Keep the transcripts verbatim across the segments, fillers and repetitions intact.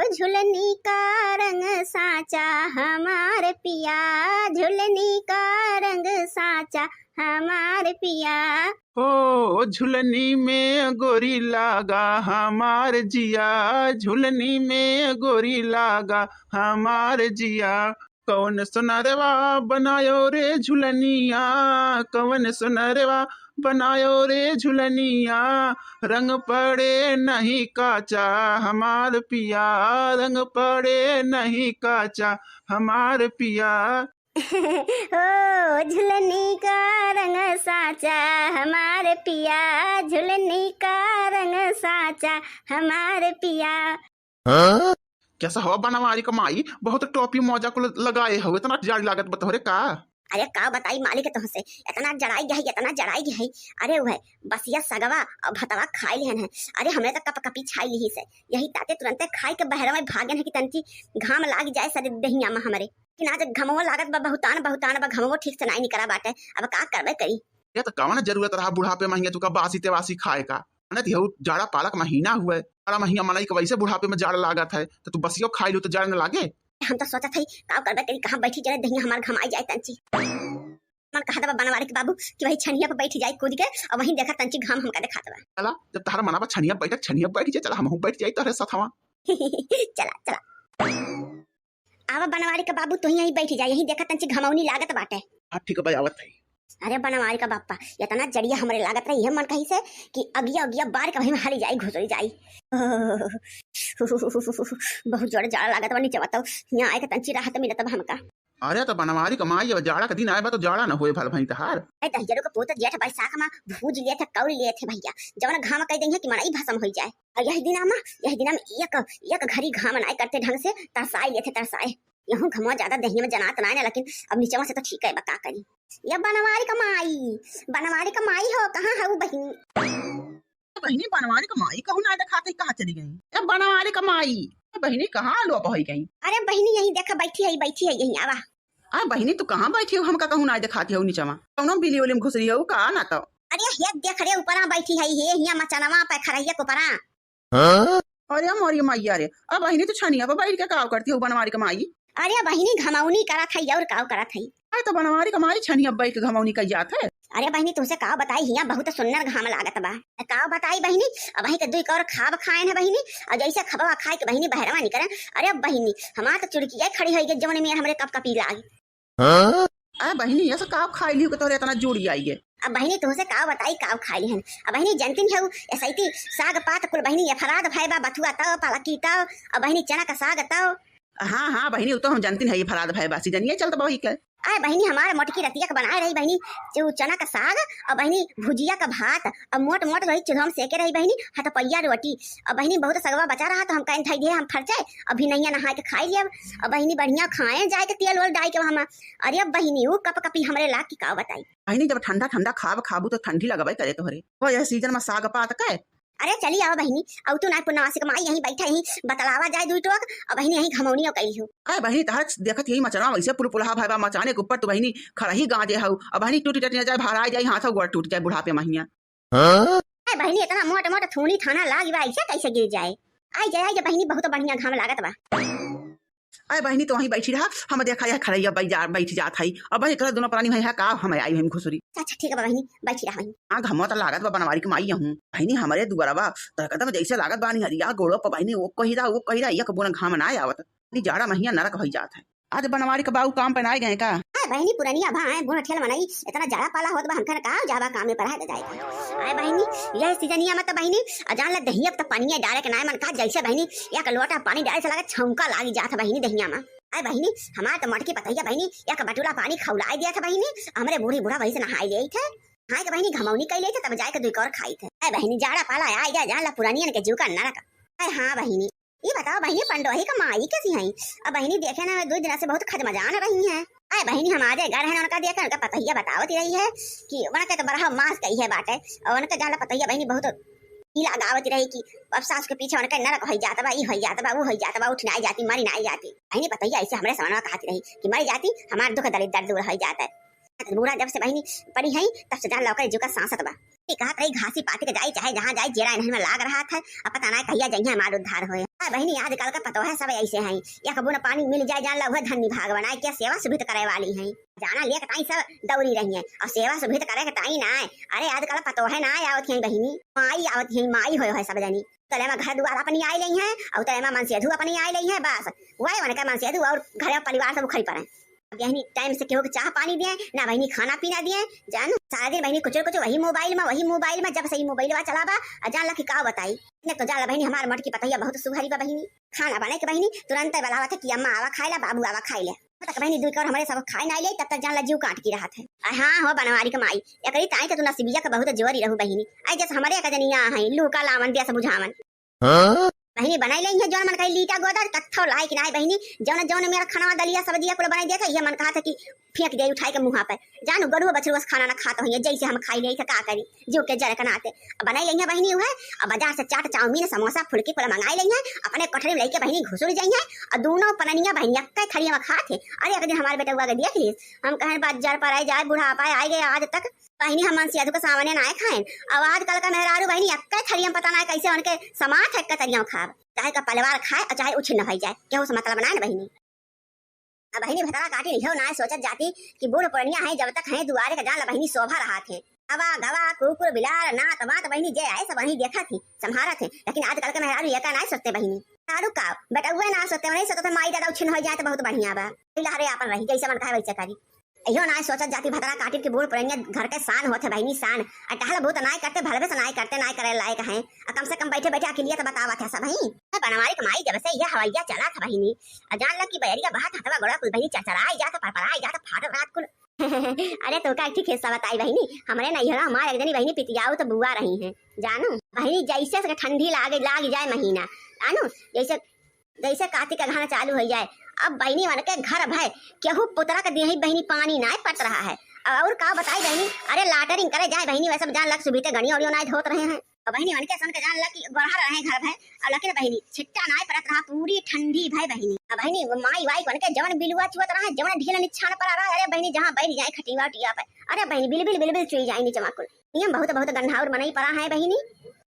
झुलनी का रंग साचा हमार पिया, झुलनी का रंग साचा हमार पिया। ओ झुलनी में गोरी लागा हमार जिया, झुलनी में गोरी लागा हमार जिया। कवन सुनरवा बनायो रे झुलनिया, कवन सुनरवा बनायो रे झुलनिया। रंग पड़े नहीं काचा हमार पिया, रंग पड़े नहीं काचा हमार पिया। ओ झुलनी का रंग साचा हमार पिया, झुलनी का रंग साचा हमार पिया। हाँ? कैसा हो बनवारी का माई, बहुत टोपी मोजा कुल लगाए हो, इतना जाड़ लागत बा तोहरे का? अरे का बताई मालिक तोहसे, इतना जड़ाई गई, इतना जड़ाई गई। अरे वह बसिया सगवा और भतवा खाई लिहन है। अरे हमरे तो कप कपी छाई लिही से, यही ताते तुरंते खाई के बहरवा में भागन है कि तनकी घाम लाग जाए सरे देहिया में हमरे। कि ना जब घमवो लागत बा बहुतान बहुतान बा, घमवो ठीक से नाई निकरा बाटे, अब का करबे करी। ये तो कवन जरूरत रहा बुढ़ापे में हियाँ तुका बासी तेवासी खाए का? अने तिहु जाड़ा पालक महीना हुए, जाड़ा महीना मनई के वैसे बुढ़ापे में जाड़ लागत है, तो तू बसियो खाई लू तो जाड़ न लागे। हम तो सोचत हई, का करबे करी, कहाँ बैठी जरे दहिया हमार घमाई जाए तंची। मन कहा दबा बनवारी के बाबू कि वही छनिया पे बैठी जाई कूद के, और वहीं देखा तंची घाम हमका दिखात बा। चला, जब तहरा मना बा छनिया बैठक, छनिया बैठ जाए, चला हमहू बैठ जाई तोहरे साथवा। चला, चला। आवा बनवारी का बाबू, तू ही यहीं बैठ जा, यहीं देखा तंची घमौनी लागत बाटे। हाँ, ठीक बा, आवत है। अरे बनवारी का बापा, इतना जड़िया हमरे लागत रही है मन कहीं से कि अगिया अगिया बार के वहीं में हली जाई, घुसरी जाई। बहुत जोर जाड़ा लागत बा नीचे बताओ, यहाँ आए के तंची राहत मिलत बा हमका। अरे तो बनवारी का माई, अब जाड़ा का दिन आए बा तो जाड़ा न होए भल भई तहार। ए दहिजरो का पोत जेठ बैसाख मा भूज लिए थे, कौल लिए थे भैया, जवन घाम कह दई है कि मनई भसम होई जाए। और यही दिना मा, यही दिना मा एक, एक घड़ी घाम नाय करते ढंग से, तरसाए लिए थे, तरसाए। यहूँ घमवा ज्यादा देहिया में जनात नाय ना, लेकिन अब नीचवा से तो ठीक है बा, का करी। ये बनवारी का माई, बनवारी का माई हो, कहाँ हऊ बहिनी? बहिनी बनवारी का माई कहूँ ना देखाते, कहाँ चली गई? ए बनवारी का माई, ए बहिनी कहाँ लोप होई गई? अरे बहिनी यहीं देखा बैठी है, बैठी है यहीं, आवा। आ बहिनी तू कहाँ बैठी हो, हमका कहूँ ना देखाती हो नीचवा? कौनो बिली उली में घुसरी हो का ना तो? अरे हे देख रे ऊपरा बैठी है, हे हिया मचनवा पे खरहिया के ऊपरा। हाँ? अरे मोरी मैया रे, अब बहिनी तू छनिया पर बैठ के काव करती हो बनवारी का माई? अरे बहिनी घमौनी करत है और काव करत है। अरे तो बनवारी का माई छनिया बैठ के घमौनी कर जात है। अरे बहिनी तुमसे काव बताई हिया बहुत सुन्नर घाम लागत बा। काव बताई बहिनी, अब वहीं के दुई कौर खाब खाएन है बहिनी, और जैसे खबवा खाए के बहिनी बहरवा निकरन। अरे बहिनी हमार तो चुड़किया खड़ी होई गई जवन में हमरे कप कपी लागी। हाँ? आ बहिनी, ऐसा काव खाई लियो कि तोरे इतना जोड़ी आई है? अब बहिनी, तुमसे काव बताई, काव खाई हन। अब बहिनी, जनती नहीं हऊ, एसैती साग पात कुल बहिनी, अफराद भय बा, बथुआ तव, पालकी तव, अब बहिनी, चना का साग तव। हाँ, हाँ, बहिनी, उ तो हम जनती नहीं, अफराद भय बा, सीजनिया चलत बा वही के। आय बहिनी, हमार मोटकी रतिया के बनाए रही बहिनी, जो चना का साग, और बहिनी, भुजिया का भात, और मोट मोट रही, चूल्हा में सेके रही बहिनी, हथपैया रोटी, और बहिनी, बहुत सगवा बचा रहा, तो हम कहें, "धई दे, हम फरचे, अभी नहीं नहाए के खाई लिया।" अब बहिनी बढ़िया खाए जाए के तेल वेल डाल के हम। अरे अब बहिनी ऊ कप कपी हमरे लाग की का बताई। बहिनी जब ठंडा ठंडा खाब खाबू तो ठंडी लगबे करे तोहरे। हो यह सीजन में साग पात के। अरे चली आवा बहिनी, अब तू ना पूर्णमासी के माई यहीं बैठा यहीं बतलावा जाए दुई टोक, अब बहिनी यहीं घमौनियो कई हो। अरे बहिनी तहर देखत यही मचनवा वैसे पुलपुलहा भाई बा मचाने के ऊपर तू बहिनी खड़ही गांजे हऊ। अब बहिनी टूट टट न जाए, भराए जाए, हाथ गोड़ टूट जाए बुढ़ापे महिया। हाँ? ए बहिनी, इतना मोट मोट थूनी थाना लाग बा, ऐसे कैसे गिर जाए? आई जा, आई जा बहिनी, बहुत बढ़िया घाम लागत बा। अरे बहिनी, तो वहीं बैठी रहा, हम देखा यह खड़ैया बैठ जा, बैठ जात है। अब बहिनी, एकरा दोनों प्राणी में है का, हम आई हम घुसुरी। अच्छा, ठीक बा बहिनी, बैठी रहा बहिनी। हाँ, घमवा तो लागत बा बनवारी के माई हूँ। बहिनी, हमारे दुआरा बा, तो एकदम जैसे लागत बा निहरिया गोड़ो पर बहिनी, वो कही रहा, वो कही रहा, एक बूंद घाम ना आवत। नी जाड़ा महिया नरक होई जात है। आज बनवारी के बाऊ काम पे ना गए का? आय बहिनी, पुरनिया भा आए, बूढ़ ठेल मनई, इतना जाड़ा पाला होत बा, हमका ना का जाबा काम में पढ़ा के जाए का। आय बहिनी, यह सीजनिया में तो बहिनी, आ जान ले दहिया पे तो पानिया डाले के नाय मन का, जैसे बहिनी एक लोटा पानी डाले से लगा छौंका लागी जात है बहिनी दहिया में। आय बहिनी, हमार तो मटकी पतैया बहिनी, एक बटुला पानी खौलाई दिया था बहिनी, हमरे बूढ़ी बूढ़ा वही से नहाई ले थे, नहाई के बहिनी घमौनी कई ले थे, तब जाए के दुई कौर खाई थे। आय बहिनी, जाड़ा पाला आय जा, जान ला पुरानियन के जीव का नरक। आय हाँ बहिनी, ई बताओ बहिनी, पंडोही का माई कैसी हैं? अब बहिनी देखे ना, दो दिन से बहुत खजमजान रही हैं। आय बहिनी, हमारे घर है ना, उनका देखे, उनका पतैया बतावत रही है कि उनके तो बरहा मास कही है बाटे, और उनके जाला पतैया बहिनी बहुत ई लगावत रही कि अब सास के पीछे उनके नरक होई जात बा, ई होई जात बा, वो होई जात बा, उठ ना जाती, मरी ना जाती। बहिनी पतैया ऐसे हमरे सामने कहती रही कि मरी जाती, हमार दुख दलित दर्द दूर होई जात है। बूढ़ा जब से बहिनी पड़ी है, तब से जान ला ओकर जीव का सांसत बा। ई कहत रही, घासी पाती के जाई, चाहे जहाँ जाई, जेरा इन्हन में लाग रहत है। अब पता नाहीं कहिया जइहें हमार उद्धार होए। हाँ बहिनी, आजकल का पतोह है सब ऐसे हैं, एक बूंद पानी मिल जाए, जान ला उहे धन्य भाग बनाए, क्या सेवा सुभित करे वाली हैं। जाना लेके ताई सब दौरी रही हैं, और सेवा सुभित करे के ताई नाहीं। अरे आजकल पतोह है नाहीं आवत हैं बहिनी, माई आवत हैं, माई होए है सब जनी। तले में घर दुआर अपनी आई लई हैं, और तले में मनसेधु अपनी आई लई हैं, बस वही उनका मनसेधु और घर परिवार सब उखड़ी पड़े। अब बहिनी टाइम से केहू के चाह पानी दिए, ना बहिनी खाना पीना दिए, जानू सारा दिन बहिनी कुचुर कुचुर वही मोबाइल में, वही मोबाइल में, जब से ई मोबाइलवा चलावा, आ जान ला कि का बताई। ने तो जान ला बहिनी हमार मोटकी पतोहिया बहुत सुघरी बा बहिनी, खाना बने के बहिनी तुरंत बुलावत है कि अम्मा आवा खाए ला, बाबू आवा खाए ले। तब तक बहिनी दुई कौर हमरे सब खाए ना ले, तब तक जान ला जीव काट की रहत है। आ हाँ हो बनवारी के माई, एकरी ताई तो तू नसीबिया के बहुत जोरी रहू बहिनी। आई जस हमरे एक जनिया है, लूका लावन दिया सब बुझावन। हाँ? बहिनी बनाई लई है जौन मन कही लीटा गोदर, कत्थो लायक नाहीं बहिनी। जौन जौन मेरा खाना दलिया सब्जिया कुल बनाई देत है, ये मन कहा था कि फेंक दे उठाई के मुँहा पे। जानू गरुआ बछरुआ से खाना ना खात होइए, जैसे हम खाई ले तो का करी, जीव के जरे के नाते। अब बनाई लई है बहिनी उहे, अब बाजार से चाट चाउमीन समोसा फुलकी कुल मंगाई लई है, अपने कोठरी में लेके बहिनी घुसुर जाई है, और दोनों पननिया बहिनी अक्के थरिया में खात है। अरे एक दिन हमारे बेटउआ के देख लीस, हम कहें बाजार पर आए जाए बुढ़ापा आए गए आज तक बहिनी हम मनसेधु के सामने नाहीं खाएन। अब आजकल का मेहरारू बहिनी अक्के थरिया में पता नाहीं कैसे उनके समात है, अक्के थरिया में खाब, चाहे का पलवार खाए और चाहे उछिन्न होई जाए, केहू से मतलब नाहीं न बहिनी। अब बहिनी भतरा काटी लिहो नाहीं सोचत जाती कि बूढ़ पुरनिया है, जब तक है दुआरे का जान ला बहिनी शोभा रहत है। अवा गवा कुकुर बिलार नात वात बहिनी जे आए सब वही देखत ही संभारत है, लेकिन आजकल के मेहरारू ये का नाहीं सोचते बहिनी। मेहरारू का बेटउए नाहीं सोचते, वही सोचते माई दादा उछिन्न होई जाए तो बहुत बढ़िया बा। लहरे आपन रही जैसे मन कहे वैसे करी। इहो नाहीं सोचत जाती भतरा काटिन कि बूढ़ पुरनिया घर के शान होत है बहिनी, शान। आ टहल भूत नाहीं करते, भलवे से नाहीं करते, नाहीं करे लायक हैं। आ कम से कम बैठे बैठे अकेलिया तो बतावत है सब ही। ए बनवारी के माई जब से यह हवैया चला था बहिनी, आ जान ला कि बैरिया बहत हथवा गोड़ा कुल बहिनी चरचराई जात, परपराई जात, फाटत रात कुल। अरे तो का एक ठे किस्सा बताई बहिनी, हमरे नैहरा हमार एक जनी बहिनी पितियाऊ तो बुआ रही हैं, जानू बहिनी जैसे से ठंडी लागे, लाग जाए महीना, जानू जैसे जैसे कातिक का घाना चालू हो जाए, अब बहिनी मन के घर भय केहू पुतरा के देही बहिनी पानी नाय पट रहा है। अब और का बताई बहिनी, अरे लाटरिंग करे जाए बहिनी, वैसे जान लग सुबीते गड़िया उड़िया नाय धोत रहे हैं। अब बहिनी मन के सन के जान लग कि गोरहर रहे घर भय, अब लेकिन बहिनी छिट्टा नाय पड़त रहा, पूरी ठंडी भय बहिनी। अब बहिनी वो माई वाई मन के जवन बिलुआ चुअत रहा, जवन ढीला निछान पड़ा रहा, अरे बहिनी जहाँ बैठ जाए खटिया उटिया पे, अरे बहिनी बिलबिल बिलबिल चुई जाए नीचे माकुल। नियम बहुत बहुत गंधाउर मनई पड़ा है बहिनी।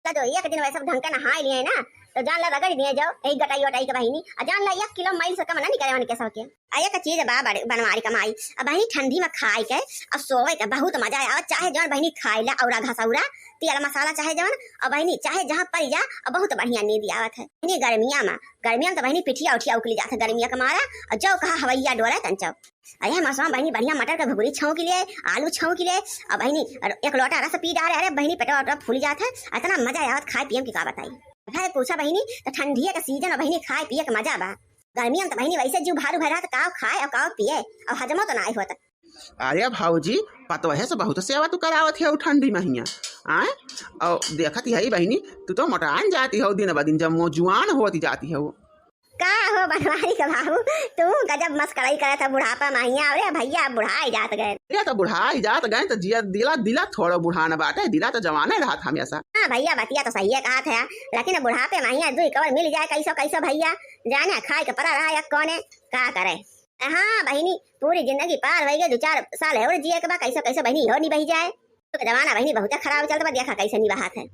तो जो एक दिन वैसे ढंग के नहाए लिए ना, तो जान ला रगड़ दिए जाओ यही गटाई वटाई के बहिनी, आ जान ला एक किलो मैल से कम ना निकले उनके सबके। आ एक चीज बा बड़-, बनवारी कमाई, अब बहिनी ठंडी में खाए के और सोवे के बहुत मजा आवे, चाहे जवन बहिनी खाए ला औरा घसौरा, तेल मसाला चाहे जवन, और बहिनी चाहे जहाँ पड़ जा, और बहुत बढ़िया नींद आवत है। बहिनी गर्मिया में, गर्मिया में तो बहिनी पिठिया उठिया उकली जात है गर्मिया के मारा, और जो कहा हवैया डोले तन चौ। अरे मौसम बहिनी बढ़िया मटर के घुघरी छौंक ले, आलू छौंक ले, और बहिनी एक लोटा रस पी डाले। अरे बहिनी पेटवा वेटवा फूल जात है, इतना मजा आवत खाए पिए में कि का बताई। भाई पूछा बहिनी, तो ठंडिया का सीजन है बहिनी, खाए पिए के मजा बा। गर्मिया में तो बहिनी वैसे जीव भारू भर रहा, तो काव खाए और काव पिए और हजमो तो ना होता। अरे भौजी, पतोहे से बहुत सेवा तू करावत है ठंडी महिया, आए? और देखत है बहिनी, तू तो मोटान जाती हो दिन ब दिन, जब वो जुआन होती जाती हो। का हो बनवारी के बाबू, तू गजब मस्करई करत है बुढ़ापा महिया। अरे भैया, बुढ़ाई जात गए। ये तो बुढ़ाई जात गए तो जिया दिला, दिला थोड़ा बुढ़ाना बाटे, दिला तो जवाने रहत हमेशा। हाँ भैया, बतिया तो सही है कहत है, लेकिन बुढ़ापे महिया दुई कवर मिल जाए कैसो कैसो भैया, जाने खाए के पड़ा रहा या कोने का करे। हाँ बहिनी, पूरी जिंदगी पार होई गई, दो चार साल और जिए के बा, कैसो कैसो बहिनी हो निबही जाए। तो जमाना बहिनी बहुत खराब चलत बा, देखा कैसे निबहात है।